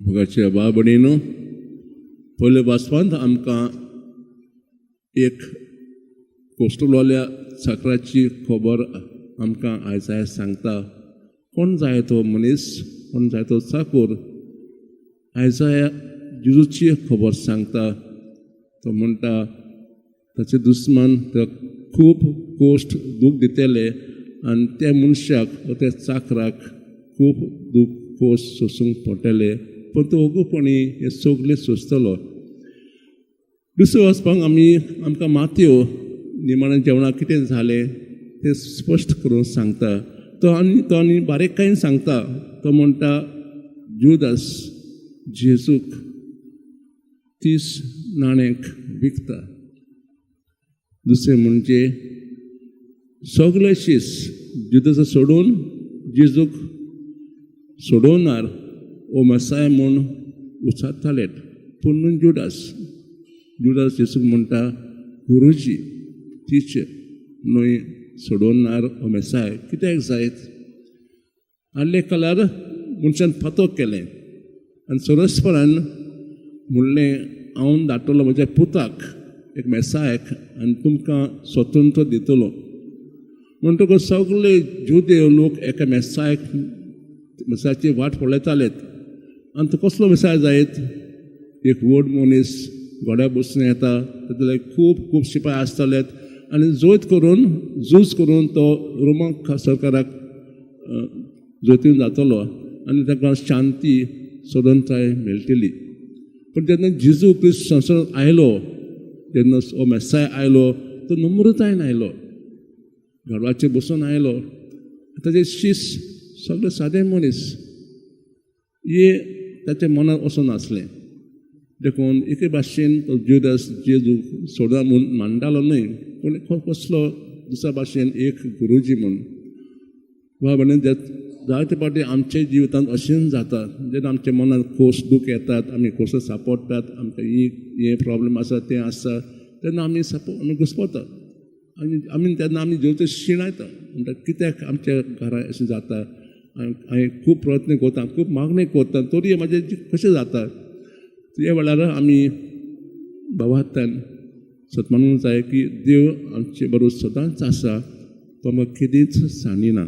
मोगाच्या भाव भयणीनो, पयल्या वाचपांत आमकां एक कोस्टोलोल्या चाकराची खबर आमकां आयज सांगता. कोण जाय तो मनीस, कोण जाय तो चाकूर? आयजाया जेजूची खबर सांगता. तो म्हणटा ताचे दुस्मान ताका खूब कोश्ट दूख दितले आनी त्या मनशाक वा त्या चाकराक खूब दूख कोश्ट सोंसूंक पडटले, पूण तो ओगूपणी हें सगळें सोंसतलो. दुसरें वाचपाक आमी आमकां मातयो निमाणें जेवणाक कितें जालें तें स्पश्ट करून सांगता. तो आनी बारीककायेन सांगता. तो म्हणटा जुदास जेजूक 30 नाण्यांक विकता. दुसरें म्हणजे सगळे शीस जुदासा सोडून जेजूक सोडोवनार ओ मसाय म्हूण उचारताले, पूण जुडास जुडास जेजूक म्हणटा, गुरुजी, टिचर न्हय, सोडोवनार ओ मेसाय कित्याक जायत? आदल्या काळार मनशान पातक केलें आनी सरस्परान म्हणलें, हांव धाडटलो म्हज्या पुताक, एक मेसायक, आनी तुमकां स्वतंत्र दितलो. म्हणटकच सगळे जुदेव लोक एका मेसायक, मेसायाची वाट पळयतालेत. आनी तो कसलो मेसाय जायत? एक व्हड मनीस घोड्यार बसून येता, तातूंतले खूब खूब शिपाय आसतालेत आनी जैत करून, झूज करून तो रोमन सरकाराक जोतीन जातलो आनी ताका शांती, स्वतंत्रताय मेळटली. पूण जेन्ना जेजू क्रिस्त संवसारांत आयलो, जेन्ना हो मेसाय आयलो, तो नम्रतायेन आयलो, गाडवाचेर बसून आयलो. ताजे शीस सगळे सादे मनीस, हे ताच्या मनांत वचून नासलें. देखून एके भाशेन तो जुदास जेजू सोडा म्हूण मांडटालो न्हय, पूण कसलो दुसऱ्या भाशेन एक गुरुजी म्हूण. भाव भयणीनो, जायते फावटी आमच्या जिवितांत अशेंच जाता. जेन्ना आमच्या मनांत खोस दूख येतात, आमी खोस सापडटात, आमकां ही हें प्रॉब्लम आसा, तें आसा, तेन्ना आमी आमी घुस्पतात आनी आमी तेन्ना आमी जेवचे शिणायता. म्हणटा, कित्याक आमच्या घरा अशें जाता? हांवें खूब प्रयत्न करता, खूब मागणें करता, तरी म्हाजें कशें जाता? त्या वेळार आमी भावार्थान सतमानूंक जाय की देव आमचे बरोबर सदांच आसा, तो आमकां केदींच सांडिना.